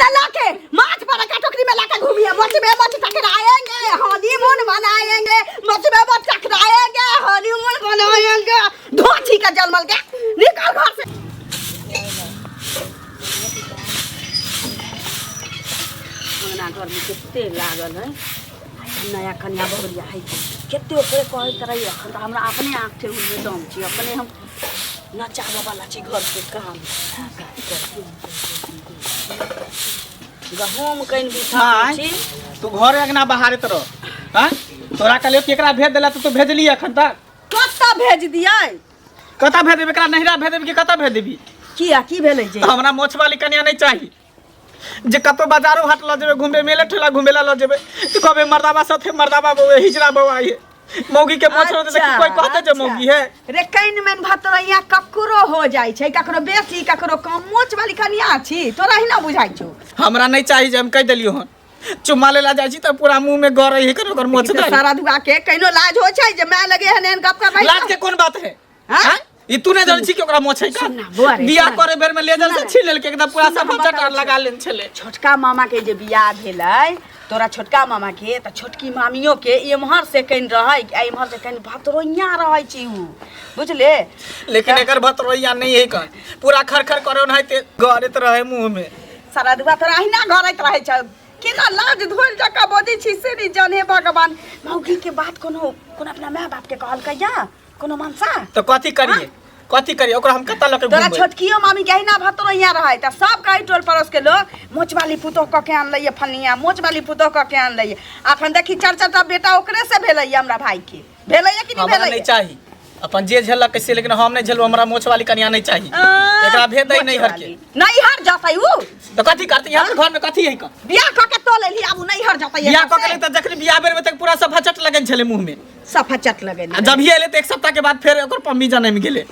त लाके माछ पर का टोकरी में लाके घूमिए, मोच में मोच टकराएंगे हनीमून मनाएंगे, मोच में मोच टकराएंगे हनीमून मनाएंगे। धोछी के जन्मल के निकल घर से। अंगना घर में कते लागल है नया कन्या बहुरिया है, कते ओकरे कहैत रही। अखन तऽ हमरा अपने आँख ठेहुनमे दम छी, अपने हम नचाबऽ वाला छी। घर के काम गहूम कनि बिछा माय, छी। तू घर अंगना बहारैत रह। हाँ, तोरा कहलियो केकरा भेज देला तऽ तू भेजली अखन तक? कतऽ भेज दियै? कतऽ भेज देबी एकरा? नहिरा भेज देबी कि कतऽ भेज देबी? किया, की भेलै जे? तऽ हमरा मोछ वाली कन्या नहीं चाही जे कतौ बाजारो हाट लऽ जेबै घुमबे, मेले ठेला घुमे ला लऽ जेबै तऽ कहबै मर्दाबा साथे मर्दाबा बौआ हिजड़ा बौआ ये मौगी के मोछ रहतै तऽ कोई कहतै जे मौगी है? रे कनि मन भतरैया ककरो हो जाइ छै, ककरो बेसी ककरो कम। मोछ वाली कनिया छी, तोरा ही ना बुझाइ छौ। हमरा नहीं चाही जे हम कहि देलियो हन। चुम्मा लेला जाइ छी तऽ पूरा मुंह में गरै है ओकर मोछ दाढ़ी। सारा दुआ के कहिनो लाज होइ छै जे माय लगे एहन एहन गप करबै? लाज के कोन बात है? हाँ? हाँ? ई तू नहीं जानै छी कि ओकरा मोछ है का? सुन ना, बौआ रे, बियाह सुन ना। करे बेर में लेजर से सुन ना। छीन लेलकै एकदम पूरा सुन ना, सफा हम चटार बताबै लगा लेने छलै। छोटका मामा के जे बियाह भेलै तोरा छोटका मामा के, तऽ छोटकी मामियो के एम्हर से कनि रहै आ एम्हर से कनि भतरोइया रहै छै उ, बुझले? लेकिन एकर भतरोइया नहीं है कन, पूरा खर खर करे ओनाहिते गरैत रहे मुंह में। सारा दुआ तोरा अहिना घरैत रहै छै। केना लाज धोल जकाँ बजै छी से नहि जाने भगवान। मौगी के बात कोनो कोनो अपना माय बाप के कहलकै या कोनो मनसा? तो कथी करिए, कथी करिए ओकरा हम कतऽ लऽ के तोरा घुमबै? छोटकियो मामी के अहिना भतरोइया रहै तऽ सब कहै टोल पड़ोस के लोग, मोचवाली पुतोह कऽ के आनलैए फनिया, मोचवाली पुतोह कऽ के आनलैए। अखन देखी चारि चारि टा बेटा ओकरे से भेलैए, हमरा भाई के भेलैए कि नहि? हमरा भेलैए। नहीं चाही, अपन जे झेलक से, लेकिन हम नहीं झेलबो। हमरा मोछ वाली कन्या नहीं चाही। एकरा भेज दही नैहर के। नैहर जतै उ? तो कथी करते यहाँ पर घर में कथी है? बियाह कऽ के तो लेली, आब उ नैहर जतै। बियाह कऽ के तऽ जखन बियाह बेर में तक पूरा सफा चट लगन छलै मुंह में। सफा चट लगेने। आ जब ही एले तऽ एक सप्ताह के बाद फेर ओकर पम्मी जनमि गेलै।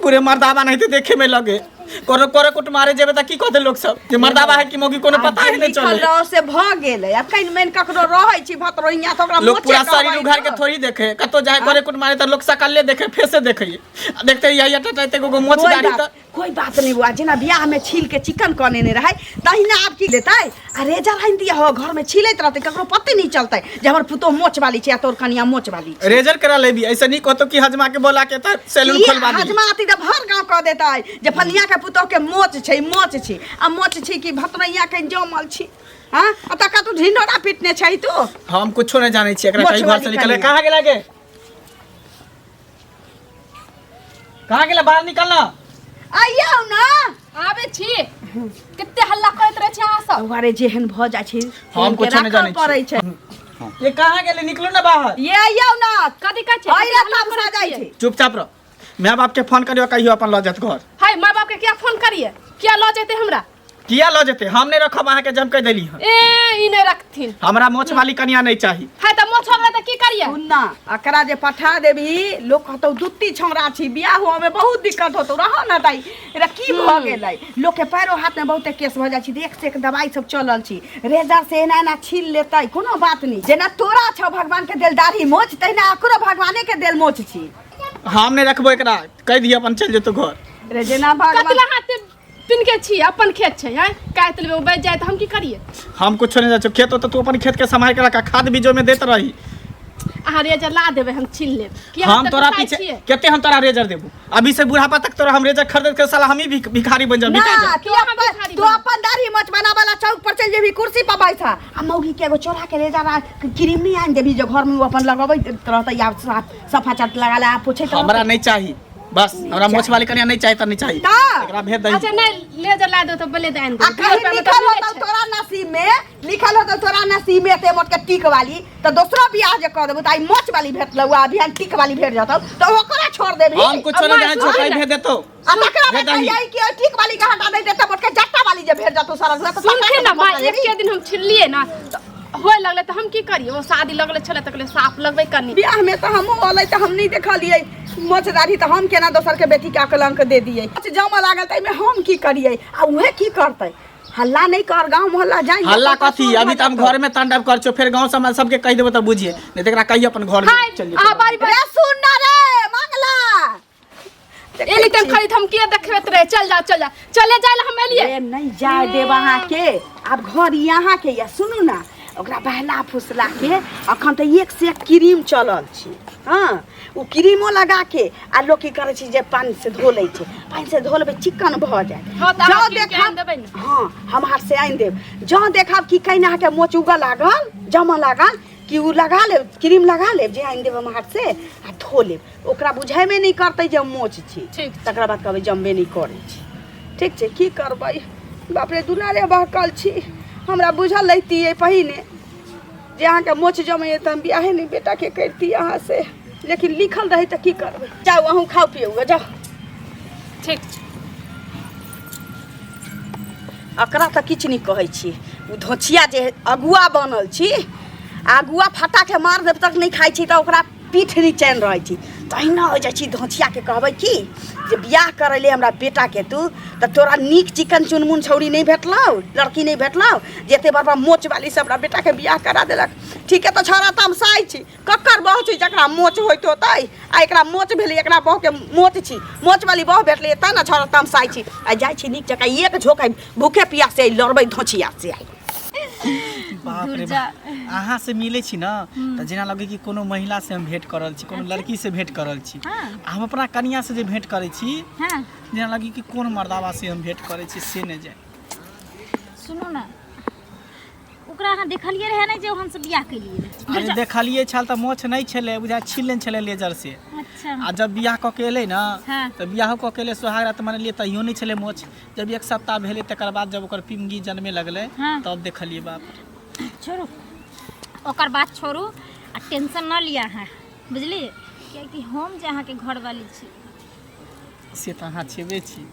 पूरे मर्दाबा नहीं तो देखे में लगे। कोनो करे कुट मारे जेबे तऽ की कहते लोग सब जे मर्दाबा है कि मौगी, कोनो पता ही नहीं लिखल चले। रहो से भ गेलै। आब कनि मनि ककरो रहै छी भतरोहिया तऽ ओकरा लोग मोचे पूरा कहबै शरीर उघार के तऽ। थोड़ी देखे। कतौ जाए करे कुट मारे तऽ लोग सकले देखे, फेसे देखे आ देखते यही अटट एगो मोछ कोई दाढ़ी बात तऽ कोई बात नहीं बुआ, जेना बियाह में छील के चिकन कऽ नेने रहै तहिना आब की लेतै आ रेजर आनि दिअ हो, घर में छीलैत रहतै, ककरो पते नहीं चलतै जे हमर पुतोह मोच वाली छै आ तोर कनिया मोच वाली छै। रेजर करा लेबी, ऐसे नहीं कहतो कि हजमा के बोला के त सैलून ई खोलवा दी। हजमा आती तऽ भर गाँव कऽ देतै जे फनिया के पुतोह के मोच छै, मोच छै। आ मोच छै कि भतरैया के जमल छी? हाँ, आ तका तू ढिंढोरा पीटने छै तू। हम कुछो नहीं जानै छी। एकरा मोछ कहीं घर वाली से निकले। कनिया। कहाँ गेला गे? कहाँ गेला? बाहर निकलना। आइयौ ना। आबै छी। कते हल्ला करैत रहै छी अहाँ सब? अरे जेहन भऽ जाइ छै हम कुछो नहि जानै छी। पड़ै छै। ये कहाँ गेले? निकलू ना बाहर। ये आइयौ ना। कथी कहै छै? अइले तब सा जाइ छै। चुपचाप रह। माय बाप के फोन करियो, कहियो अपन लऽ जात घर। हाय, माय बाप के किया फोन करिए? किया लऽ जेतै हमरा? किया लऽ जेतै? हम नहि रखब अहाँके, जम कहि देली हन। ए, ई नहि रखथिन। हमरा मोछ वाली कनिया नहि चाही। हाय, तऽ मोछ हो गेलै तऽ की करिए? सुन ना, एकरा जे पठा देबही लोग कहतौ दुत्ती छौड़ा छी, बियाह हुआ में बहुत दिक्कत होतौ। रह ना दाई, एकरा की भऽ गेलै? लोग के पैरो हाथ में बहुते केस भऽ जाइ छै, देख सेख दवाई सब चलल छी, रेजर से एना एना छील लेतै, कोनो बात नहीं। जेना तोरा छौ भगवान के देल दाढ़ी मोछ, तहिना एकरो भगवाने के देल मोछ छी। हम नहि रखबो एकरा, कहि दिअ अपन चलि जेतौ घर। रे जेना भगवान कतला हाथ पिनके छी, अपन खेत छै। आँय, काटि लेबै, ओ बचि जाय तऽ हम की करियै? हम कुछो नहि जाइ छौ। खेत तऽ तू अपन खेत के सम्हारि के रख, खाद बीजो में देत रही। अहाँ रेजर ला देबै, हम छीन लेब। किया हम एते तोरा गुस्साइ पीछे छियै? कते हम तोरा रेजर देबू? अभी से बुढ़ापा तक तोरा हम रेजर खरीद के साला हम ही भिखारी बन जाब, ना बिका जाब। तू किया अपन भिखारी तू बन? अपन दाढ़ी मोछ बनाबला चौक पर चलि जेबही, कुर्सी पर बैठा आ मौगी के एगो चोरा के रेजर आ क्रीम नहीं आनि देबही जे घर में ओ अपन लगबैत रहतै या साफ सफा चट लगा ले आ पोछैत हमरा रहतै। नहीं चाही, बस हमरा मोछ वाली कन्या नहीं चाही त नहीं चाही। त? एकरा भेज दही। अच्छा, नहीं लेजर ला दो तऽ बोले आनि आ देबै। कहीं 20 रुपया मे लिखल तऽ मिलै होतौ छै। तोरा नसीब में लिखल होतौ, तोरा नसीब में एते मोट के टीक वाली त दोसरो बियाह जे कऽ देबौ त आई मोछ वाली भेटलौ आ अभियान टीक वाली भेट जतौ त ओकरा छोड़ देबही। हम कुछो नहीं जानै छौ, सुन कहीं ना। भेज देतौ। आ तकरा भेज बाद दही। कहियै कि ओइ टीक वाली के हटा दै त मोट के जट्टा वाली जे भेट जतौ सारा त सुनथिन ना माँ, एके दिन हम छिललियै ना तऽ होए लगलै तऽ हम की करियै? ओ शादी लगलै छलै तऽ कहलियै साफ लगबै कनि। बियाह में तऽ हमहूँ अलै तऽ हम नहीं देखलियै मोछ दाढ़ी, तऽ हम केना दोसर के बेटी के कलंक दे दियै? मोछ जमऽ लागल ताहिमे हम की करियै आ उहे की करतै? हल्ला नहीं कर, गाँव मोहल्ला जाई। हल्ला कथी? अभी तऽ हम घर में तांडव कर छो, फेर गांव समाज सबके कहि देबो तऽ बुझिए नहीं। तऽ एकरा कहिए अपन घर में हाय चल अहाँ जेतौ। बारी रे सुन ना रे मंगला, एली तम खाली हम किया देखबेत रहे चल जाओ चल जाओ चले जाए ला हम एलिए ए नहीं जाए देब अहाँके आब घर अहाँके यऽ सुनू ने ओकरा बहला फुसला के अखन तऽ एक से एक क्रीम चलल छै हँ ओ क्रीमो लगा के आ लोक की करै छै जे पानि से धो लै छै पानि से धो लेबै चिकन भऽ जायत हँ, तऽ अहाँ जँ कीन के आनि देबै ने। हँ हम हाथ से आनि देब जँ देखब कि कहीं अहाँके मोच उगऽ लागल जमऽ लागल कि ओ लगा लेब क्रीम लगा लेब जे आनि देब हम हाथ से आ धो लेब ओकरा बुझेबे नहि करतै जे हम मोच छी ठीक छै। तकरा बाद कहबै जमबे नहि करै छै ठीक छै की करबै बाप रे दुलारे बहकल छी हमरा बुझल रहितियै पहिने जे अहाँके मोच जमैए तऽ हम बियाहे नहि बेटाके करिती अहाँसँ लेकिन लिखल रहै तऽ की करबै जाउ अहूँ खाउ पियू जाउ ठीक छै एकरा तऽ किछु नहि कहै छी ओ धोछिया जे अगुआ बनल छी आ अगुआ फटाके मार देब तक नहि खाइ छी तऽ ओकरा पीठ नहि चैन रहै छी तहिना हो जाइ छी धोछियाके कहबै की जे बियाह करै ले हमरा बेटाके तू तऽ तोरा नीक चिकन चुनमुन छौड़ी नहि भेटलौ लड़की नहि भेटलौ जे एते बड़का मोचवाली से हमरा बेटाके बियाह करा देलक ठीके तऽ छौड़ा तमसाइ छी ककर बहु छी जकरा मोच होइत होतै आ एकरा मोच भेलै एकरा बहुके मोच छी मोचवाली बहु भेटलै तैँ ने छौड़ा तमसाइ छी आ जाइ छी नीक जकाँ एक झोंक आइ भूखे पियासे आइ लड़बै धोछिया से आइ बाप रे बाप अहाँ से मिलै छी ने तऽ जेना लगै कि कोनो महिला से हम भेंट कर रहल छी कोनो लड़की से भेंट कर रहल छी आ हम अपना कनिया से जे भेंट करै छी जेना लगै कि कोन मर्दाबा से हम भेंट करै छी से नहि जाय सुनू ने ओकरा अहाँ देखलियै रहै नहि जे हमसब बियाह केलियै रहै अरे देखलियै छल तऽ मोछ नहि छलै बुझा छील लेने छलै लेजर से अच्छा आ जब बियाह कऽ के एलै ने हाँ। तऽ बियाहो कऽ के एलै सोहाग रात मनेलियै तहियो नहि छलै मोछ जब एक सप्ताह भेलै तकर बाद जब ओकर पिमगी जनमे लगलै हाँ। तब देखलियै बाप रे। छोड़ू ओकर बात छोड़ू आ टेंशन न लिअ अहाँ बुझलियै कियाकि हम जे अहाँके घरवाली छी से तऽ अहाँ छेबे छी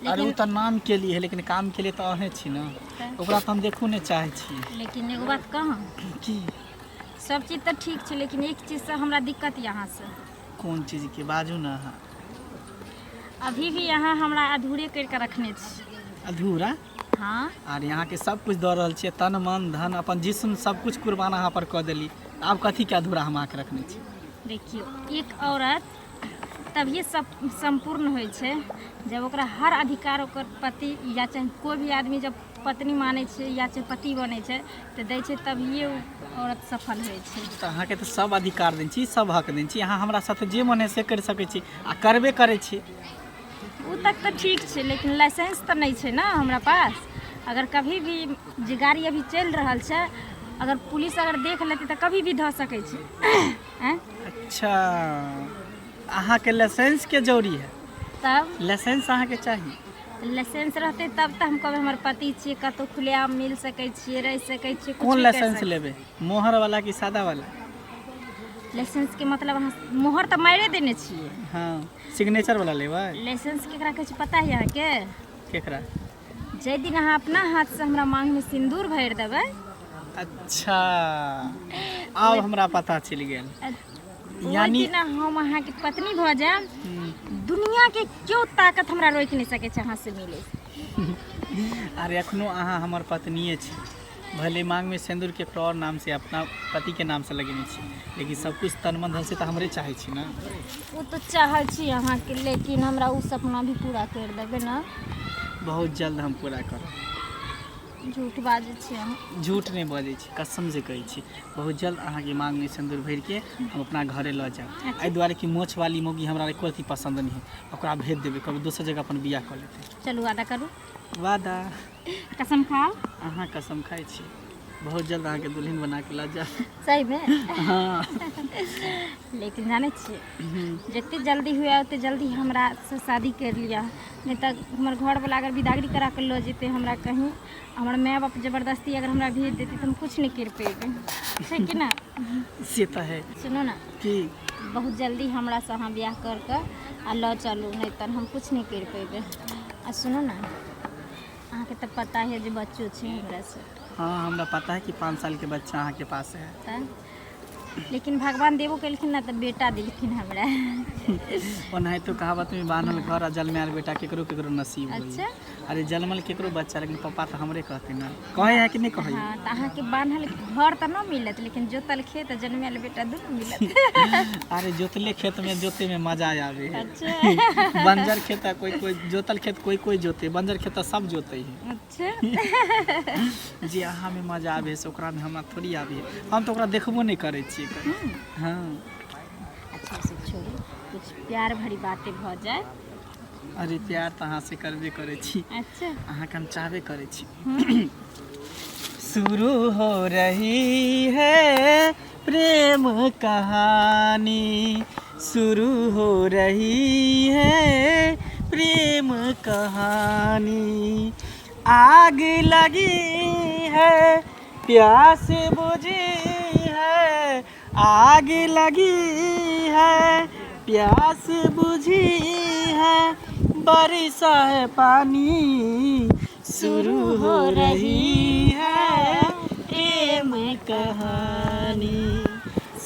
अरे ओ तऽ नाम के लिए है लेकिन काम के लिए तऽ अहें छी ने ओकरा तऽ हम देखू नहि चाहै छी लेकिन एगो बात कहूँ की सब चीज तऽ ठीक छै लेकिन एक चीजसँ हमरा दिक्कत यऽ अहाँसँ कोन चीजके बाजू ने अहाँ अभी भी अहाँ हमरा अधूरे करिके रखने छी अधूरा हाँ आर अहाँके सब कुछ दऽ रहल छियै तन मन धन अपन जिस्म सब कुछ कुर्बान अहाँ पर कऽ देली आब कथीके अधूरा हम अहाँके रखने छी देखियौ एक औरत तभिए सब सम्पूर्ण होइ छै जब ओकरा हर अधिकार ओकर पति या चाहे कोइ भी आदमी जब पत्नी मानै छै या चाहे पति बनै छै तऽ दै छै तभिए ओ औरत सफल होइ छै तऽ अहाँके तऽ सब अधिकार दै छी सब हक दै छी अहाँ हमरा साथे जे मन है से करि सकै छी आ करबे करै छी ओ तक तऽ ठीक छै लेकिन लाइसेंस तऽ नहि छै ने हमरा पास अगर कभी भी जे गाड़ी अभी चलि रहल छै अगर पुलिस अगर देख लेतै तऽ कभी भी धऽ सकै छै आँय अच्छा अहाँके लाइसेंसके जरूरी है तब लाइसेंस अहाँके चाही लाइसेंस रहतै तब तऽ हम कहबै हमर पति छियै कतहु खुलेआम मिल सकै छियै रहि सकै छियै कुछ कोन भी करि लाइसेंस सकै लेबै मोहर वाला कि सादा वाला लाइसेंसके मतलब अहाँ मोहर तऽ मारिए देने छियै हाँ सिग्नेचर वाला लेबै लाइसेंस केकरा कहै छै पता है अहाँके केकरा जाहि दिन अहाँ अपना हाथसँ हमरा माँगमे सिन्दूर भरि देबै अच्छा आब हमरा पता चलि गेल ओहि यानी दिन हम अहाँके पत्नी भऽ जायब दुनियाके केओ ताकत हमरा रोकि नहि सकै छै अहाँसँ मिलै अरे एखनो अहाँ हमर पत्निए छी भले मांगमे सिन्दूर केकरो आओर नामसँ अपना पतिके नामसँ लगेने छी लेकिन सब कुछ तन मन धन से तऽ हमरे चाहै छी ने ओ तऽ चाहै छी अहाँके लेकिन हमरा ओ सपना भी पूरा करि देबै ने बहुत जल्द हम पूरा करब झूठ बाजै छी अहाँ झूठ नहि बजै छी कसम से कहै छी बहुत जल्द अहाँके मांगमे सिन्दूर भरिके हम अपना घरे लऽ जायब एहि दुआरे कि मोछवाली मौगी हमरा एको रत्ती पसन्द नहि है ओकरा भेज देबै कभी दोसर जगह अपन बियाह कऽ लेतै चलू वादा करू वादा कसम खाओ अहाँ कसम खाइ छी बहुत जल्द अहाँके दुल्हन बना के लऽ जायब सहीमे हाँ लेकिन जानै छियै जते जल्दी हुए ओते जल्दी हमरा से शादी करि लिअ नहि तऽ हमर घरवला अगर बिदागरी करा कऽ लऽ जेतै हमरा कहीं हमर माय बाप जबरदस्ती अगर हमरा भेज देतै तऽ हम किछु नहि करि पेबै छै कि ना से तऽ है सुनू ने की बहुत जल्दी हमरासँ अहाँ बियाह कर कऽ आ लऽ चलू नहि तऽ हम किछु नहि करि पेबै आ सुनू ने अहाँके तऽ पता है जे बच्चो छै हमरासँ हाँ हमरा पता है कि 5 साल के बच्चा अहाँके पास है तऽ लेकिन भगवान देबो केलखिन ने तऽ बेटा देलखिन हमरा ओनाहितो कहावत में बान्हल घर आ जलमायल बेटा केकरो केकरो नसीब होइए अच्छा अरे जलमल केकरो बच्चा, लेकिन पप्पा तऽ हमरे कहते ना। कहे है कि नहीं कहे? हाँ, तऽ अहाँके बान्हल घर तऽ न मिलत, लेकिन जोतल खेत आ जनमल बेटा दुनू मिलत। अरे जोतले खेत में जोते में मजा आवे है। अच्छा। बंजर खेत है, कोई कोई जोतल खेत कोई कोई जोते, बंजर खेत तो सब जोते है। अच्छा। जे अहाँ में मजा आवे है से ओकरा में हमरा थोड़ी आवे है। हम तो ओकरा देखबो नहीं करे छियै। हाँ। अच्छा, से छोड़ू, कुछ प्यार भरी बातें भऽ जाए। अरे प्यार तऽ अहाँ से करबे करै छी। अच्छा। अहाँके हम चाहबे करै छी। शुरू हो रही है प्रेम कहानी, शुरू हो रही है प्रेम कहानी, आग लगी है प्यास बुझी है, आग लगी है प्यास बुझी है, बरसा है पानी, शुरू हो रही है प्रेम कहानी,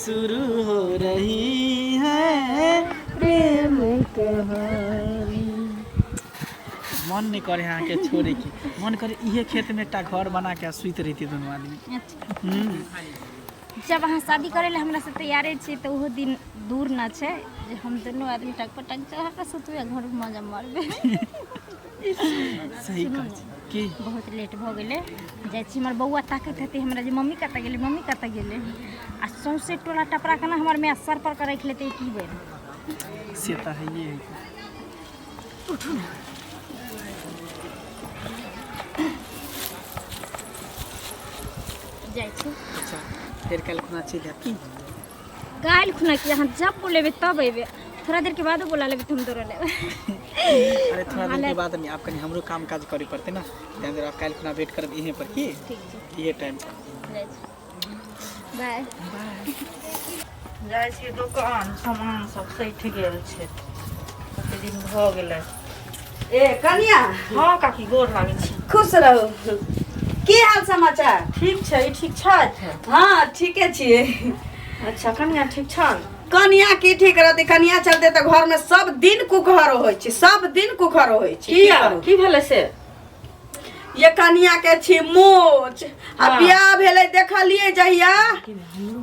शुरू हो रही है प्रेम कहानी। मन नहीं करे अहाँके छोड़े के, मन करे इहे खेत में एकटा घर बना के सुति रहती दुनू आदमी। अच्छा। जब अहाँ शादी करै लए हमरा से तैयारे छी तऽ ओहो दिन दूर न छै जे हम दुनू आदमी टक पर टक चढ़ा कऽ सुतबै, घर मे मजा मारबै। सही कहै छी की? बहुत लेट भऽ गेलै, जाइ छी। हमर बौआ ताकैत हेतै हमरा जे मम्मी कतऽ गेलै, मम्मी कतऽ गेलै। आ सौंसे टोला टपरा के ने हमर माय सर पर के राखि लेतै की बेर। से तऽ हैये है। उठू ने। जाइ छी। अच्छा, फेर काल्हि खुना चलि आयब की? काल्हि खुना की, अहाँ जब बोलेबै तब अयबै। थोड़ा देर के बादो बोला लेबै तऽ हम दौड़ल अयबै। अरे थोड़ा देर के बाद नहीं, आप कनी हमरो काम काज करे पड़ते ना, तें दुआरे काल्हि खुना वेट करब इहे पर की? ठीक छै। इहे टाइम पर। जाइ छी, बाय। जाइ छी दोकान, सामान सब सठि गेल छै, कते दिन भऽ गेलै। ए कनिया। हँ काकी, गोर लागै छी। खुश रहू। की हाल समाचार? ठीक छै। ई ठीक छथि? हाँ, ठीके छियै। अच्छा, कनिया ठीक छनि? कनिया की ठीक रहतै? कनिया चलते तऽ घर में सब दिन कुखर होइ छै, सब दिन कुखर होइ छै। किया? की करू? की भेलै से? ये कनिया के छी मोच आ बियाह भेलै, देखलियै जहिया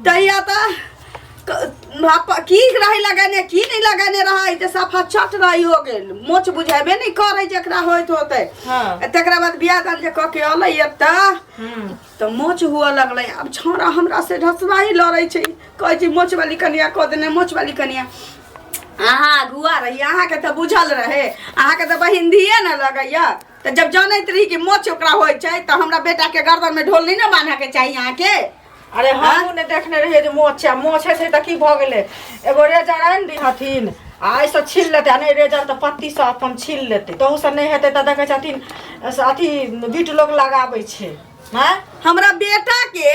तहिया तऽ की रहे लगेने की नहीं लगेने रहे, जे सफा चट रही हो गेल, मोच बुझेबे नहीं करे जेकरा होइत होते। तकरा बाद बियाह दान जे कऽ के अलै एतऽ तऽ मोच हुअ लगलै। आब छौड़ा हमरा से ढसबाही लड़ै छै, कहै छै मोच वाली कनिया कऽ देने, मोच वाली कनिया। अहाँ अगुआ रही, अहाँके तऽ बुझल रहे, अहाँके तऽ बहिन धिये ने लगैया। तऽ जब जनैत रही कि मोच ओकरा होइ छै तऽ हमरा बेटाके गर्दनमे ढोल नहि ने बान्हके चाही अहाँके? अरे हमहूँ नहि देखने रहियै जे मोच छै। मोच होइ छै तऽ की भऽ गेलै? एगो रेजर आनि दिहथिन आ एहिसँ छील लेतै, आ नहि रेजर तऽ पत्तीसँ अपन छील लेतै। तहूसँ नहि हेतै तऽ देखै छथिन से अथी बीट लोक लगाबै छै। आँय, हमरा बेटा के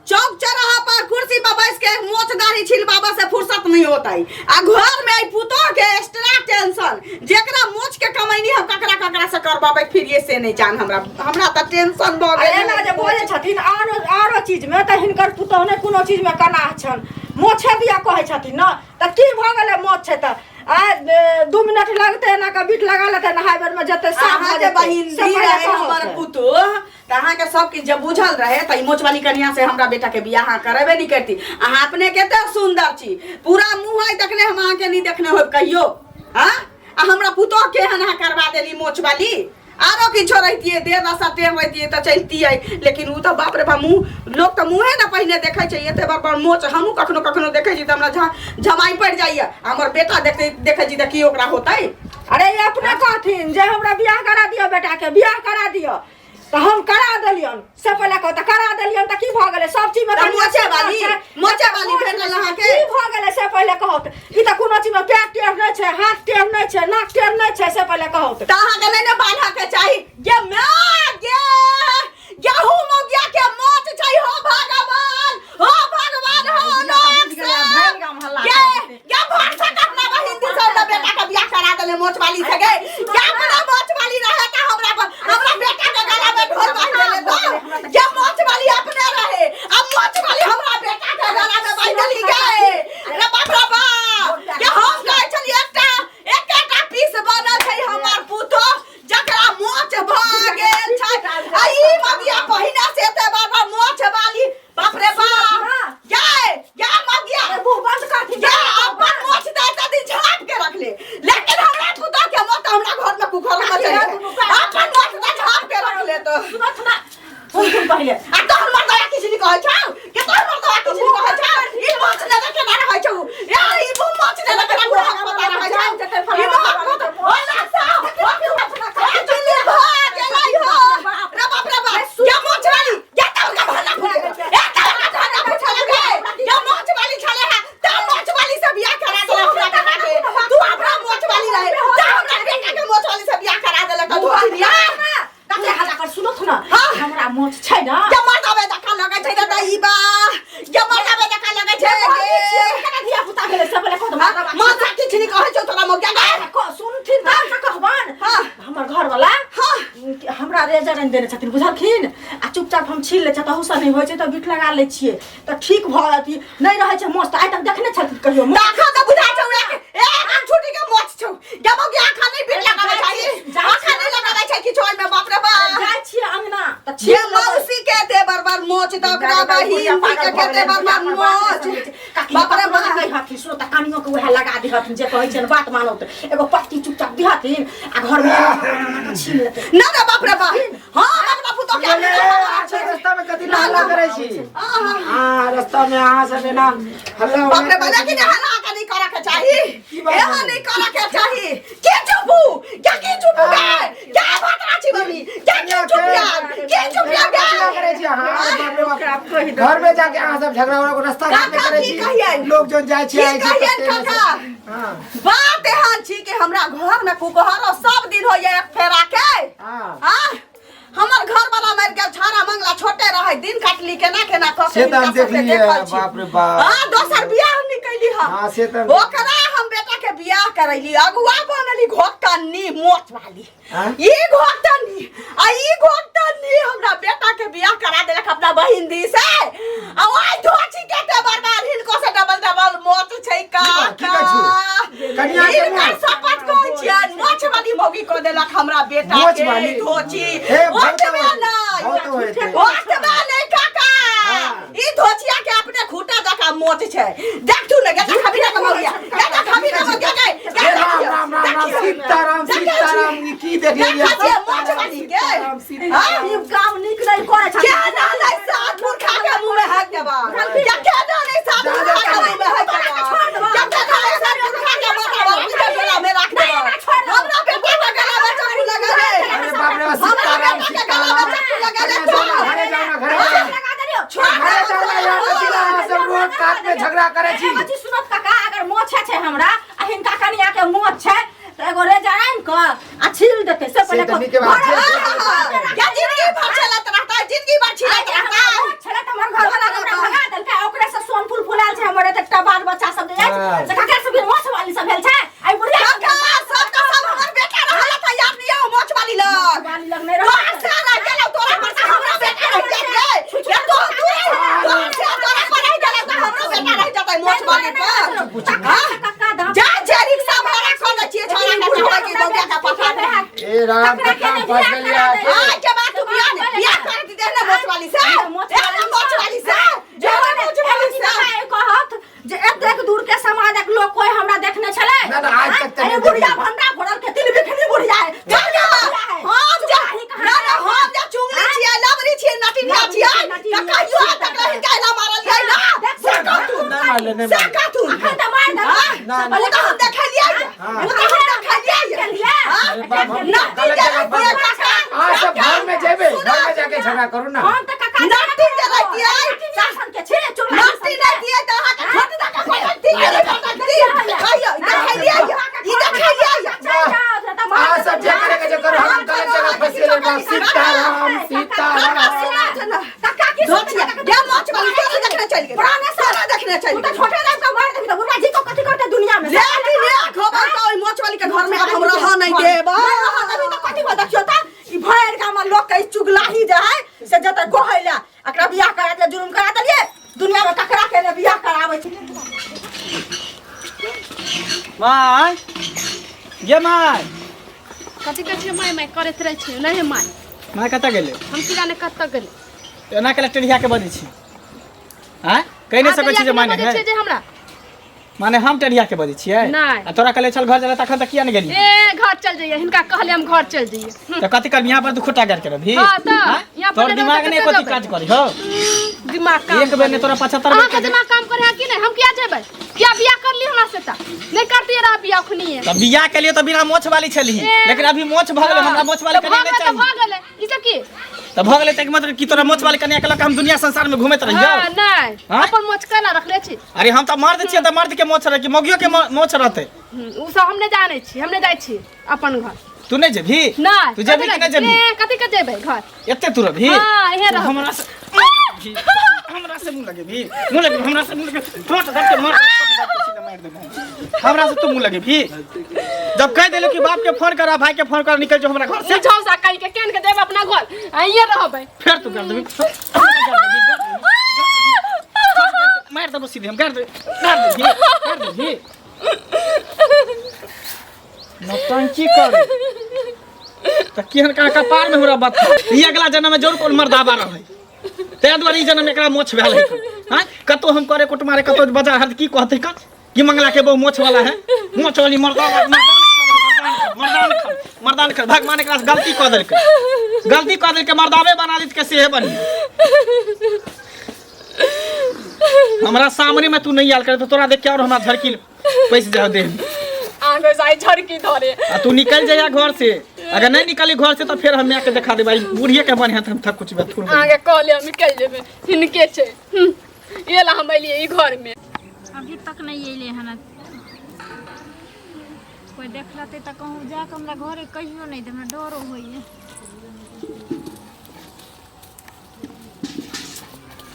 चौक चौराहा पर कुर्सी पर बैस के मोच दाढ़ी छिलबाबा से फुर्सत नहीं होता है, आ घर में आई पुतोह के एक्स्ट्रा टेंशन, जेकरा मोच के कमैनी हम ककरा ककरा से करबाबै फिर ये से नहीं जान। हमरा हमरा तऽ टेंशन भऽ आ गेल। एना जे बजै छथिन आरो आरो चीजमे तऽ हिनकर पुतोह नहि कोनो चीजमे कनाह छनि, मोछे दिया कहै छथिन ने। तऽ की भऽ गेलै मोछ छै तऽ? आ 2 मिनट लगतै, एना कऽ बीट लगा लेतै, नहाय बेरमे जेतै साफ अहाँ भऽ जे जेतै। बहिन से दी पहिले रहे कहत। हमर पुतोह तऽ अहाँके सब किछु जब बुझल रहे तऽ ई मोचवाली कनिया से हमरा बेटा के बियाह अहाँ करेबे नहीं करती। अहाँ अपने कते सुंदर छी, पूरा मुँह है तखने हम अहाँके नहीं देखने होब कहियो। हाँ, आ हमरा पुतोह के एहन अहाँ करवा देली मोचवाली। आरो किछो रहितियै, देह दशा टेढ़ रहितियै तऽ चलतियै, लेकिन ओ तऽ बाप रे बाप, मुँह लोक तऽ मुँहे ने पहिने देखै छै। एते बड़ बड़ मोच हमहूँ कखनो कखनो देखै छी तऽ हमरा झमाइ पड़ि जाइए। हमर बेटा देखै देखै छी तऽ की ओकरा होतै? अरे ई अपने कहथिन जे हमरा बियाह करा दिअ, बेटाके बियाह करा दिअ, तऽ हम करा देलियन। से पहिले कह तऽ करा देलियन तऽ की भऽ गेलै? सब चीजमे तऽ कनिया मोचे सुन्दर वाली- छै। मोचे वाली भेटल अहाँके? की भऽ गेलै से पहिले कहू तऽ। ई तऽ कोनो चीजमे पैर टेढ़ नहि छै, हाथ टेढ़ नहि छै, नाक टेढ़ नहि छै, से पहिले कहू तऽ। तऽ अहाँके नहि ने बान्हके चाही। गे माय गे, गेहूं मौगिया के मोच छै। हो भगवान, हो भगवान, हो लोक भरि गाम हल्ला गे गे, भर सक अपना बहिन दी से हमरा बेटा के बियाह करा देले मोच वाली से। गे गे, अपना मोच वाली रहे त हमरा हमरा बेटा के गला में ढोल बांध देले। तो जे मोच वाली अपने रहे, अब मोच वाली हमरा बेटा के गला में बांध देली। गे रे बाप रे बाप, गे हम कहै छलियै एकटा एकटा पीस बनल छै हमर पुतोह, जकरा मोच भ पहिले। आ तोहर मर्दवा किछु नहि कहै छौ के? तोहर मर्दवा किछु नहि कहै छौ? ई मोछ ने केना रहै छौ यार, ई मोछ ने केना पूरा हक पता रहै छौ, ई हक पता ओ लासा ओ दिल्ली भ गेलै हो रे बाप रे बाप। या मोछ वाली या तोहर का भाला फूट गेलै, ए तोहर का भाला फूट गेलै। या मोछ वाली छले है त मोछ वाली से बियाह करा देलक हमरा बेटा के। तू अपना मोछ वाली रहे त हमरा बेटा के मोछ वाली से बियाह करा देलक तू बियाह। कते हल्ला कर, सुनत न। हाँ। हमरा मोछ छै न। के मर्दाबे धक्का लगै छै रे ई बा, के मर्दाबे धक्का लगै छै गे। केना धिया पुता भेलै से पहिले कहत मर्दाबा। माथा किछु नहि कहै छौ तोरा मौगिया गे। सुनथिन तब ने कहबन। हाँ। हमर घरवाला हाँ। हमरा रेजर आनि देने छथिन, बुझलखिन? आ चुपचाप हम छील लै छियै, तहूसँ नहि होइ छै तऽ बिट लगा लै छियै तऽ ठीक भऽ अथी नहि रहै छै मोछ। तऽ आइ तक देखने छथिन कहियो मोछ? आँखा तऽ बुझाइ छौ एक एक छुटी के मोछ छौ गे मौगिया। आँखा नहि बिट लगाबै छै, आँखा नहि लगाबै छै किछु ओहिमे। बाप रे बाप। जाइ छियै अंगना तऽ ये छील लेबै। मौसी के दे बरबर मोच तऽ ओकरा बहिन के के दे बरबर मोच। काकी बाप रे बाप बाप। कहै हथिन, सुनो तऽ कानियो के उएह लगा दिहथिन जे कहै छियनि बात मानौ तऽ एगो पत्ती चुपचाप दिहथिन आ घरमे छील लेतै ना ना, बाप रे बाप, हाँ अपना पुतोह के अरे, अहाँ रास्ता में कथी ला हल्ला करै छी? हाँ, रास्ता में अहाँ सब एना हल्ला बाप रे बाप, लेकिन हल्ला के नहीं करे के चाही। की बात एहन है? नहीं करे के चाही। के चुपू क्या? के चुपू गे क्या बात राची मम्मी क्या? के चुप यार, के चुप यार कथी ला करै छी अहाँ? अरे बाप रे बाप, घर में जाके अहाँ सब झगड़ा उगड़ा रास्ता घाट में काका, करै की छी? कहियैन? लोग जोन जाइ छी की आइ छी कहियैन कते काका? हाँ। बात एहन छी कि हमरा घर में कुकहरो सब दिन होइए एक फेरा के। हाँ। हाँ, हमर घर वाला मरि गेल, छाड़ा मंगला छोटे रहे, दिन काटली केना केना कऽ के। से तऽ हम हिनका सबके देखलियै, देखल छी। बाप रे बाप। हाँ, दोसर बियाह नहि कैली हम। हाँ, से तऽ ओकरा हम बेटा के बियाह करैली, अगुआ बनली घोटनी मोच वाली। हाँ? ई घोटनी आ ई घोटनी हमरा बेटा के बियाह करा देलक अपना बहिन दी से। आ ओइ धोची के ते बर्बाद, हिनको से डबल डबल मोच छै बात, की काका। कहै छी? कनिया के हिनकर मोच? शपथ कहै छियनि, मोच वाली मौगी कऽ देलक हमरा बेटा मोच के वाली? धोची। हे, बहुत ओतबे होइत, नहि, बहुत होइत। ओतबे नहि काका, हाँ। ई धोचिया के अपने खूटा जकाँ मोच छै। देखतू ने गेटा खाबी ना मौगिया, गेटा खाबी ना मौगिया गे। हे राम राम राम राम सीताराम सीताराम, ई की देखलियै? देखै छियै मोच वाली के? सीताराम सीताराम। ई काम नीक नहि करै के छथिन। ना सात मूर्खा के मुंह में हक देबा या के ना नहीं सात मूर्खा के मुंह में हक देबा या के ना सात मूर्खा के माथा पर गला में राख देबा? हमरा बेटा के गला में चाकू लगा दे। अरे बाप रे बाप, हमरा सीताराम बेटा के गला में सीताराम। चाकू लगा दे। घरे जाओ ना, घरे जाओ ना, घरे जाओ ना। लगा देलियौ। घरे जाओ ना यार, कथी ला अहाँ सब रोड कात में झगड़ा करै छी? एगो चीज सुनत काका, अगर मोछ छै हमरा आ हिनका कनिया के मोछ छै तऽ एगो रेजर आनि कऽ आ छील देतै से पहिले से तऽ कहू। नीके बात छै। क्या जिंदगी भर चलत रहता है, जिंदगी भर छिलत रहता है। छलै तऽ हमर घरवाला हमरा भगा देलकै, ओकरे से सोन फूल फुलायल छै हमर एतेकटा बाल बच्चा सब जे अछि हाँ। से ककरा से भी मोछ वाली सब भेल छै आई बुढ़िया काका, सब का सब हमर बेटा रहल त याद नहीं हो मोछ वाली लग। वाली लग नहि तोहर रहल। से रह गेलौ, तोरा पर से हमरा बेटा रह जाइत गे। या तो तू तोहर से तोरा पर रह गेलौ त हमरो बेटा रह जतै मोछ वाली पर। काका काका दाम जा छै रिक्शा भाड़ा कऽ दै छियै छोरा के, कहबै कि बौआ के पठा दे। ए राम, कतना फंस गेलियै अहाँ? आज के बाद तू बियाह नहीं बियाह कर दे ना मोछ वाली से, मोछ ए ना मोछ वाली से, जे ना मोछ वाली से। कहत जे एतेक दूर के समाजक लोग कोई हमरा देखने छलै? ना, ना, आज तक तऽ अरे नहि बुढ़िया देखलियै। भंडा फोड़ल के तिल बिखनी बुढ़िया है। काका, हम जे ना ना, हम जे चुगली छियै, लबरी छियै, नटिनिया छियै, तऽ कहियो आइ तक नहीं कैला मारल जाइ ना से कहतू। नहि मारले, नहि से मारले। कहतू। अखन तऽ मारि देलक। ना, ना। ओ तऽ हम देखलियै, ओ तऽ हम देखलियै। हाँ? अरे बाप, हम नटी गलत जे जगह रहितियै फंस काका, अहाँ सब घर में जेबै, घर में जाके झगड़ा करू ना। हम तऽ काका नटी जे रहितियै, के छी चुगला नटी रहितियै तऽ अहाँके खट दऽ कऽ पटकती, पटकती। कहियो देखलियै, ई देखलियै। अहाँ सब जे करे के जे करू, हम गलत जगह फंसि गेलियै। बाप, सीताराम सीताराम। काका की धोतिया गे मोछ वाली तोरा देखने चलि गेल, तोरा देखने चलि तू तऽ गेल। छोटे राम के मारि देबही तऽ बुढ़वा जी को कथी करतै दुनिया में? लेकिन एक खबर तऽ ओहि मोछ वाली के घर में आब हम रहऽ नहि देब। नहि रहऽ देबही तऽ कथी भऽ देखियौ तऽ ई भरि गामक लोक के ई चुगलाही जे है से जतऽ कहै लए एकरा बियाह करा देलियै, जुलुम करा देलियै। दुनिया में ककरा के ने बियाह कराबै छै। माय गे माय। कथी कहै छियै माय माय करैत रहै छियै? नहि हे माय। माय कतऽ गेलै? हम की जाने कतऽ गेलै। एना केला टेढ़िया के बजै छी? आँय, कहि नहि सकै छी जे माय नहि बजै है छियै जे हमरा। माने हम टेढ़िया के बजै छियै? नहि। आ तोरा कहले चल घर चले, तखन तऽ किया नहि गेली? ए, घर चल जइए, हिनका कहले हम घर चल जइए। तऽ कथी करबी यहाँ पर? तू खुट्टा गाड़ि के रहबी? हाँ, तऽ, हाँ? यहाँ पर तोहर नहि दिमाग रहबै नहि तऽ कथी जेबै। काज करी हो। दिमाग काम एक बेर नहि तोरा 75 बेर अहाँके दिमाग काम करे है कि नहि? हम किया जेबै? किया बियाह कर ली हमरा से? तऽ नहि करतियै रह बियाह अखनिये। तऽ बियाह के लिए तऽ बिना मोछ वाली छली, ए। लेकिन अभी मोछ भऽ गेलै, हमरा मोछ वाली तऽ कनिया भऽ नहि गेलै तऽ चाही। भऽ गेलै, ई सब की? तऽ भऽ गेलै तऽ मतलब कि तोरा मोछ वाली कनिया के लऽ कऽ हम दुनिया संसार में घूमैत रहियौ? हाँ, नहि। हाँ? अपन मोछ केना रखले छी? अरे हम तऽ मर्द छियै तऽ मर्द के मोछ रहै कि मौगियो के मोछ रहतै? उ सब हम नहि जानै छी, हम नहि जाइ छी अपन घर। तू नहि जेबही? नहि। तू जेबही कि नहि जेबही? ए, कथी के जेबै घर? एते तू रहबही? हाँ, इहे रहबै। हमरा से हमरा से मुँह लगेबही? मुँह लगेबही हमरा से? मुँह लगेबही? ठोट धर के मार, ठोट धर के सीधा मारि देबो। हमरा से तू मुँह लगेबही? जब कह देलू कि बाप के फोन कर, भाई के फोन कर, निकल जो हमरा घर से। झौसा कहि के केन के जेबै अपना घर? अइये रहबै। फेर तू कर देबी, मारि देबो सीधे हम। कर देबी, कर देबी, कर देबी। नौटंकी कर तऽ केहन का कपार में हमरा बात। ई अगला जन्म में जरूर कोन मर्दाबा रहै, ताहि दुआरे ई जन्म एकरा मोछ भेल है। हाँ, कतौ हम करे कुट मारे, कतौ बाजार हाट, की कहतै का कि मंगला के बहु मोछ वाला है, मोछ वाली मर्दाना, मर्दान खा, मर्दान खा, मर्दान खा। भगवान एकरा से गलती कऽ देलकै, गलती कऽ देलकै, मर्दाबे बना देलकै सेहे बढ़िया। हमरा सामने में तू नहीं आयल करे तो तोरा देख के और हमरा झड़की पैस जाओ देह में। आगे जाय झड़की धरे। आ तू निकल जाइया घर से। अगर नहीं निकली घर से तो फिर हम के देखा देबै, बूढ़िए के बढ़िया हम थक कुछ बथुर। आगे कहले हम निकल जेबै, हिनके छै। ये ला हम एलियै ई घर में। अभी तक नहीं अयलै हन। कोइ देख लेतै तऽ कहूँ जाकऽ हमरा घरे कहियो नहि दे, हमरा डरो होइए।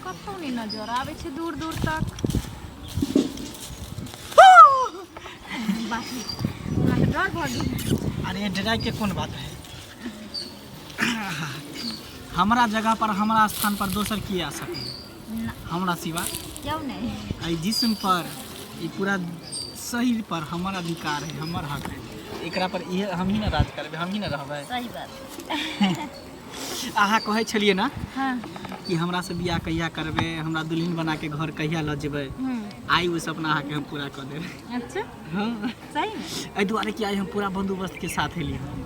कतहु नहि नजर आबै छै दूर दूर तक। बाप रे, हमरा तऽ डर भऽ गेल। अरे डराय के कोन बात है? हमरा जगह पर, हमरा स्थान पर दोसर की आ सके ना। हमरा सिवा? क्यों नहीं। एहि जिस्म पर, ई पूरा शरीर पर हमर अधिकार है, हमर हक है। एकरा पर इहे हम ही ना राज करबै, हम ही ना रहबै। सही बात। अहाँ कहै छलियै ना कि हमरा से बियाह कहिया करबै, हमरा दुल्हन बना के घर कहिया लऽ जेबै? आइ ओ सपना अहाँके हम पूरा कऽ देबै। अच्छा? हाँ। सही में? एहि दुआरे कि आइ हम पूरा बंदोबस्त के साथ एलियै हन।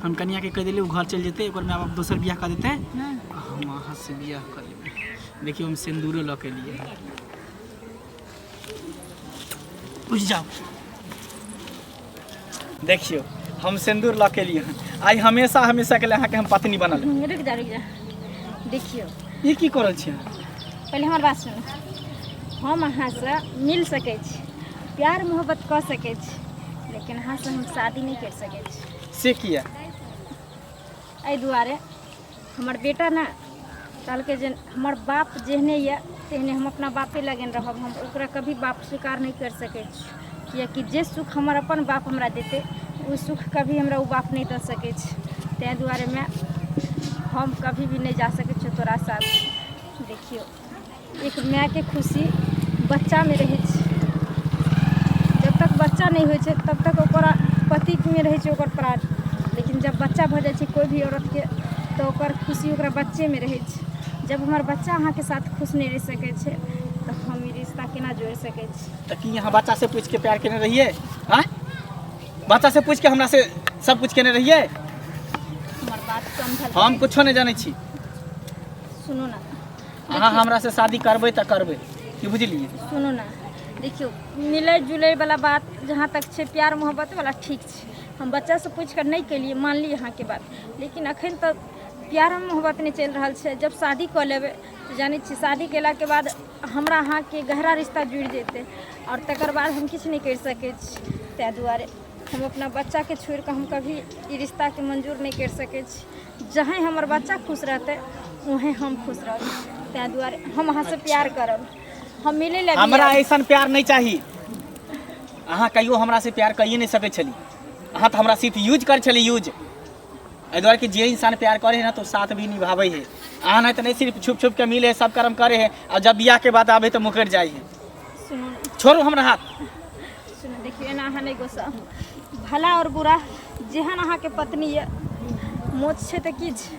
हम कनिया के कहि देलियै, ओ घर चलि जेतै, ओकर माय बाप दोसर बियाह कऽ देतै, आ हम अहाँ से बियाह कऽ लेबै। देखियौ, हम सिन्दूरो लऽ के एलियै हन। उठि जाउ। देखियौ, हम सिन्दूर लऽ के एलियै हन। आइ हमेशा हमेशा के लिए अहाँके हम पत्नी बनल। रुक जा, रुक जा, देखियौ। ई की कऽ रहल छियै अहाँ? पहिले हमर बात सुनू। हम अहाँसँ मिल सकै छी, प्यार मोहब्बत कऽ सकै छी, लेकिन अहाँसँ हम शादी नहि करि सकै छी। से किया? एहि दुआरे, हमर बेटा ने कहलकै जे हमर बाप जेहने यऽ तेहने हम अपना बापे लगन रहब, हम ओकरा कभी बाप स्वीकार नहि करि सकै छी, किएकि जे सुख हमर अपन बाप हमरा देतै ओ सुख कभी हमरा ओ बाप नहि दऽ सकै छै। ताहि दुआरेमे हम कभी भी नहि जा सकै छियौ तोरा साथ। देखियौ, एक मायके खुशी बच्चामे रहै छै। जब तक बच्चा नहि होइ छै तब तक ओकरा पतिमे रहै छै ओकर प्राण, लेकिन जब बच्चा भऽ जाइ छै कोइ भी औरतके तऽ ओकर खुशी ओकरा बच्चेमे रहै छै। जब हमर बच्चा अहाँके साथ खुश नहि रहि सकै छै तऽ हम ई रिश्ता केना जोड़ि सकै छी? तऽ की अहाँ बच्चा से पूछि के प्यार केने रहियै? आँय, बच्चा से पूछि के हमरा से सब कुछ केने रहियै? हमर बात समझल। हम कुछो नहि जानै छी। सुनू ने। अहाँ हमरा से शादी करबै तऽ करबै, की बुझलियै? सुनू ने, देखियौ, मिलै जुलै वाला बात जहाँ तक छै, प्यार मोहब्बत वाला ठीक छै। हम बच्चासँ पूछि कऽ नहि केलियै, मानली अहाँके बात, लेकिन अखन तऽ प्यार मोहब्बत नहि चलि रहल छै। जब शादी कऽ लेबै तऽ जानै छियै, शादी केलाके बाद हमरा अहाँके गहरा रिश्ता जुड़ि जेतै आओर तकर बाद हम किछु नहि करि सकै छी। ताहि दुआरे हम अपना बच्चाके छोड़ि कऽ हम कभी ई रिश्ताके मंजूर नहि करि सकै छी। जहाँ हमर बच्चा खुश रहतै वहें हम खुश रहबै। ताहि दुआरे हम अहाँसँ प्यार करब, हम मिलै लए भी हमरा आयब। ऐसन प्यार नहीं चाही। अहाँ कहियो हमरा से प्यार कहिए नहीं सकै छली। अहाँ तऽ हमरा सिर्फ यूज करै छली, यूज। एहि दुआरे कि जे इंसान प्यार करे है ना तो साथ भी निभाबै है। अहाँ नहीं तऽ नहीं, सिर्फ छुप छुप के मिले है, सब कर्म करे है, और जब बियाह के बाद आबे तो मुकर जाइ है। सुनू ने। छोड़ू हमरा हाथ। सुनू, देखियौ, एना अहाँ नहि गुस्सा। भला आओर बुरा जेहन अहाँके पत्नी यऽ, मोच छै तऽ की छै,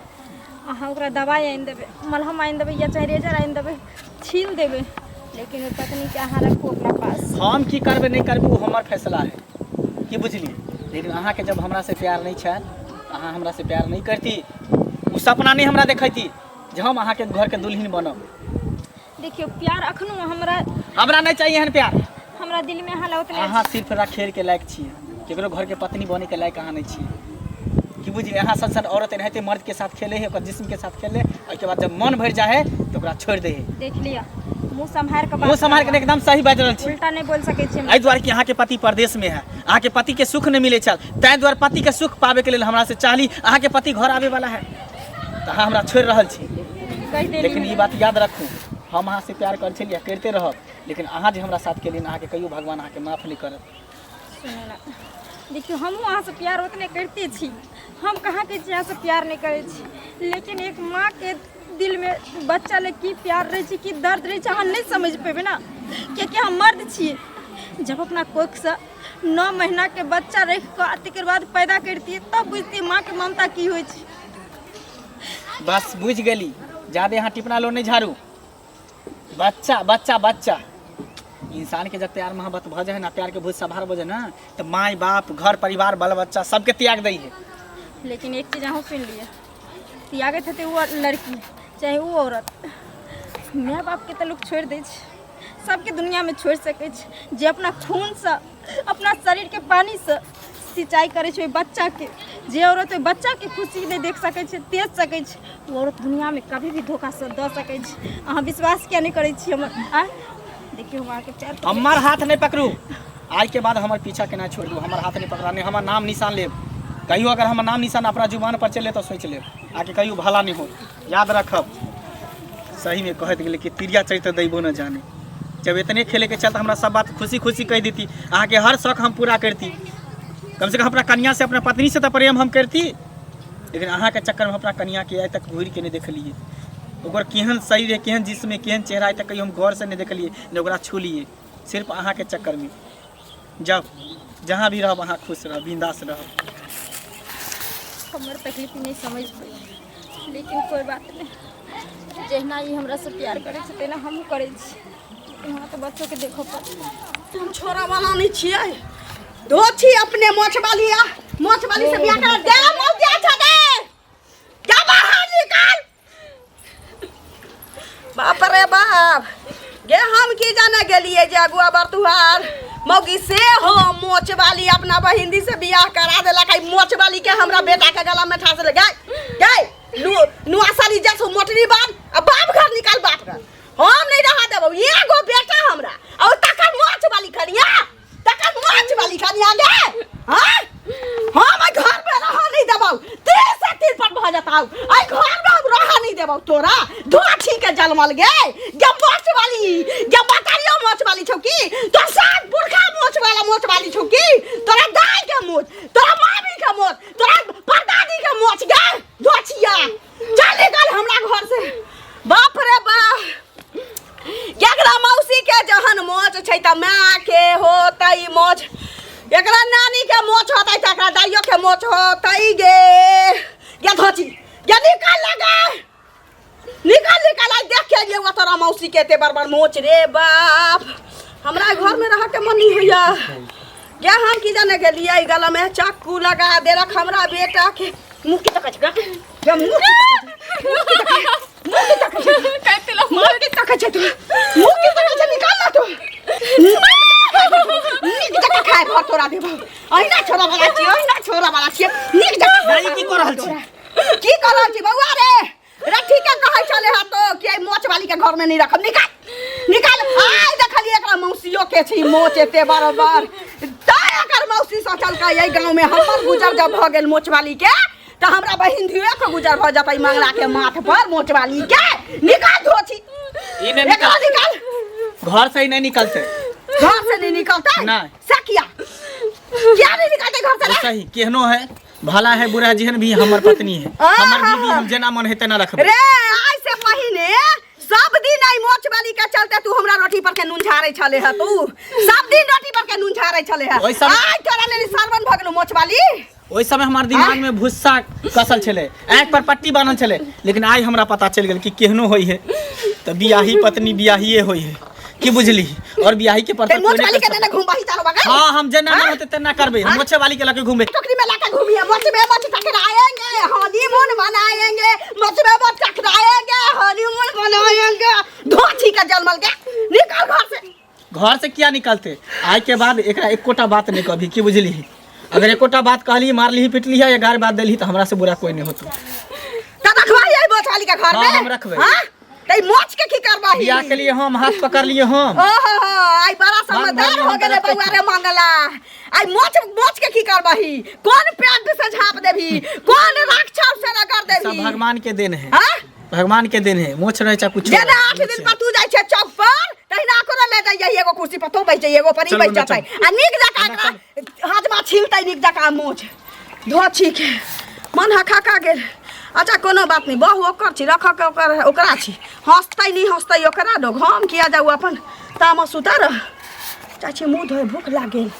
अहाँ ओकरा दबाइ आनि देबै, मलहम आनि देबै या चाहे रेजर आनि देबै, छील देबै। लेकिन ओहि पत्नीके अहाँ रखू अपना पास। हम की करबै नहि करबै ओ हमर फैसला है, की बुझलियै? लेकिन अहाँके जब हमरासँ प्यार नहि छल, अहाँ हमरासँ प्यार नहि करती, ओ सपना नहि हमरा देखैती जे हम अहाँके घरके दुल्हन बनब। देखियौ प्यार अखनो हमरा हमरा नहि चाहिए एहन प्यार। हमरा दिलमे अहाँ लए उतने। अहाँ सिर्फ रखेर के लायक छियै, केकरो घरके पत्नी बने के लायक अहाँ नहि छियै, की बुझलियै? अहाँ सन सन औरत एनाहिते मर्द के साथ खेले है, ओकर जिस्म के साथ खेले, ओहिके बाद जब मन भरि जाइ है तऽ ओकरा छोड़ि दै है। देख लिअ, मुँह सम्हारि कऽ। मुँह सम्हारि के एकदम सही बाजि रहल छी, उल्टा नहि बोलि सकै छी। एहि दुआरे कि अहाँके पति परदेशमे है, अहाँके पतिके सुख नहि मिलै छल, ताहि दुआरे पतिके सुख पाबैके लेल हमरा से चाहली। अहाँके पति घर आबै वाला है तऽ अहाँ हमरा छोड़ि रहल छी। कहि देली। लेकिन ई बात याद रखू, हम अहाँ से प्यार करै छलियै, करिते रहब, लेकिन अहाँ जे हमरा साथ केलियै, अहाँके कहियो भगवान अहाँके माफ नहि करत। सुनू ने, देखियौ हमहूँ अहाँसँ प्यार ओतने करिते छी, हम कहाँ कहै छी अहाँसँ प्यार नहि करै छी, लेकिन एक माँके दिलमे बच्चा लए की प्यार रहै छै, की दर्द रहै छै, अहाँ नहि समझि पेबै ने, कियाकि अहाँ मर्द छियै। जब अपना कोखसँ 9 महीनाके बच्चा राखि कऽ आ तकर बाद पैदा करितियै तब बुझतियै माँके ममता की होइ छै। बस बुझि गेली, जादे अहाँ टिपना लो नहि झाड़ू। बच्चा बच्चा बच्चा इंसान के जब प्यार मोहब्बत भऽ जाइ है ना, प्यार के भूत सवार भऽ जाइ ना, तऽ माय बाप घर परिवार बाल बच्चा सबके त्याग दै है। लेकिन एक चीज अहूँ सुनि लिअ, त्यागैत हेतै ओ लड़की चाहे ओ औरत, माय बापके तऽ लोक छोड़ि दै छै, सबके दुनिआँमे छोड़ि सकै छै, जे अपना खूनसँ अपना शरीरके पानीसँ सिंचाइ करै छै ओहि बच्चाके, जे औरत ओहि बच्चाके खुशी नहि देख सकै छै, तेज सकै छै, ओ औरत दुनिआँमे कभी भी धोखासँ दऽ सकै छै। अहाँ विश्वास किया नहि करै छी हमर? आँय देखियौ, हम अहाँके प्यार करै। हमर हाथ नहि पकड़ू, आइ के बाद हमर पीछा केना छोड़ि दू। हमर हाथ नहि पकड़ा, नहि हमर नाम निशान लेब। कहियो अगर हमर नाम निशान अपना जुबान पर चले तऽ सोचि लेब आके कहियो भला नहि हो, याद रखब। सही में कहैत गेलै कि तिरिया चरित्र दैबो न जाने। जब इतने खेले के चलते हमरा सब बात खुशी खुशी कहि देती, अहाँके हर शौक हम पूरा करती, कम से कम अपना कनिया से अपना पत्नी से तऽ प्रेम हम करती, लेकिन अहाँके चक्करमे अपना कनियाके आइ तक घुरि के नहि देखलियै, ओकर केहन शरीर है, केहन जिस्म है, केहन चेहरा, आइ तक कहियो हम गौर से नहि देखलियै, नहि ओकरा छुलियै, सिर्फ अहाँके चक्करमे। जाउ, जहाँ भी रहब अहाँ खुश रहब, बिंदास रहब। हमर तकलीफ नहि समझ पेबै, लेकिन कोइ बात नहि, जहिना ई हमरासँ प्यार करै छै तहिना हमहूँ करै छी, लेकिन हमरा तऽ बच्चोके देखऽ पड़त। हम छोड़ा वाला नहीं छियै, दो छी अपने मोछ वाली आ मोछ वाली से बियाह कर दे। मौजिया छ दे, जा बाहर निकाल। बाप रे बाप, गे हम की जाने गेलिए जे अगुआ बरतुहार मौगी से हो मोच वाली अपना बहिंदी से बियाह करा देलक। आई मोच वाली के हमरा बेटा के गला में ठास ले गए गए नुआ साली जैसो मोटरी बांध आ बाप घर निकाल। बाप घर हम नहीं रहा देबो, एगो बेटा हमरा और तकर मोच वाली खनिया, तकर मोच वाली खनिया गे। हां, हम एहि घर में रह नहीं देबौ, तीर से तीर पर भऽ जताऊ। एहि घर में हम रह नहीं देबौ तोरा धोछी के जलमल गे। गे मोच वाली, गे बतारियो मोच वाली छौ की? तोर सात पुरखा मोच वाला मोच वाली छौ की? तोरा दाई के मोच, तोरा मामी के मोच, तोरा परदादी के मोच। गे धोछिया, चल निकल हमरा घर से। बाप रे बाप, एकरा मौसी के जहन मोच छै तऽ माय के होतै मोच, एकरा नानी के मोच होतै तऽ एकरा दाइयो के मोच होतै। गे गे धोची, गे निकल लगा, निकल निकल। आइ देख के एलियै तोरा मौसी के एते बड़ बड़ मोच। रे बाप, हमरा घर में रह के मन नहीं होइया। गे हम की जाने गेलियै गला में चाकू लगा देलक हमरा बेटा के। मुँह की तकै छै गे? मुँह की तकै छै? मुँह की तकै छै? मुँह की तकै छै तू? मुँह की तकै छै? निकाल ना तू, नीक जकाँ खाय भर तोरा देबौ। अहिना छोड़ा वाला छियै, अहिना छोड़ा वाला छियै, नीक जकाँ। दाई, की कऽ रहल छी? की कऽ रहल छी बौआ? रे रे, ठीके कहै छले हँ तो कि एहि मोच वाली के घर में नहीं रखब। निकाल निकाल। आइ देखलियै एकरा मौसियो के छै मोच एते बराबर, तैं एकर मौसी सोचलकै एहि गाँव में हमर गुजर जब भऽ गेल मोच वाली के तऽ हमरा बहिन धियो के गुजर भऽ जेतै मंगला के माथ पर। मोच वाली के निकाल धोछी। ई नहि एकरा निकल निकाल घर से ही नहीं निकलते। घर से नहीं निकलतै? नहीं। से किया? किया नहीं निकलतै घर से रे? सही केहनो है, भला है बुरा है, जेहन भी हमर पत्नी है, हमर बीवी, हम जेना मन है तेना रखबै। रे आइ से पहिने सब दिन आई मोच वाली के चलते तू हमरा रोटी पर के नून झाड़ै छले ह, तू सब दिन रोटी पर के नून झाड़ै छले ह। ओहि समय- आइ तोरा लेल सरवन भऽ गेलौ मोच वाली। ओहि समय हमार दिमाग में भुस्सा कसल छलै, आँखि पर पट्टी बान्हल छलै, लेकिन आइ हमरा पता चलि गेल कि केहनो होइ है तऽ बियाही पत्नी बियाहिए होइ है। की बुझली और बियाही के ते परतर मोच कोई नहीं वाली कर के देने घुमबही चारो बगल सकता। हाँ हम जेना मन होते तेना करबे हम मोछे वाली के लके घूमबे टोकरी में लाके घूमिए मोच में मोच टकराएंगे हनीमून मनाएंगे मोच में मोच टकराएंगे हनीमून मनाएंगे धोती का जलमल के निकल घर से घर से किया निकलते आय के बाद एकरा एकोटा बात नहीं कभी की बुझली अगर एकोटा बात कहली मारली पिटली या गार बात देली तो हमरा से बुरा कोई नहीं होतो त रखवाही आई मोच वाली के घर हाँ, में हम रखबै। हाँ तई मोच के की करबाही बियाह के लिए हम हाथ पकड़ लिए हम ओहो हो आई बड़ा समझदार भरली हो हम गेले त रखबै बउआ रे मंगला आई मोच मोच के की करबाही कौन पैंट से झाप देबी कौन राक्षस से रगड़ सब देबी भगवान के देन है हाँ भगवान के देन है मोछ रहे चाहे कुछ जेना 8 दिन पर तू जाइ छै चौक पर तहिना ओकरो ले जाइए एगो कुर्सी पर तो बैठ जाइए एगो पर ई चलू बैठ ना, जतै आ नीक जकाँ एकरा हाथमा छिलतै नीक जकाँ मोछ धो के मन हखा गेल अच्छा कोनो बात नहीं बहु ओकर छी रखऽ के ओकर ओकरा छी हँसतै नहीं हँसतै ओकरा लोग हम किया जाऊ अपन तामस उतार चाची मुँह धोए भूख लाग गेल।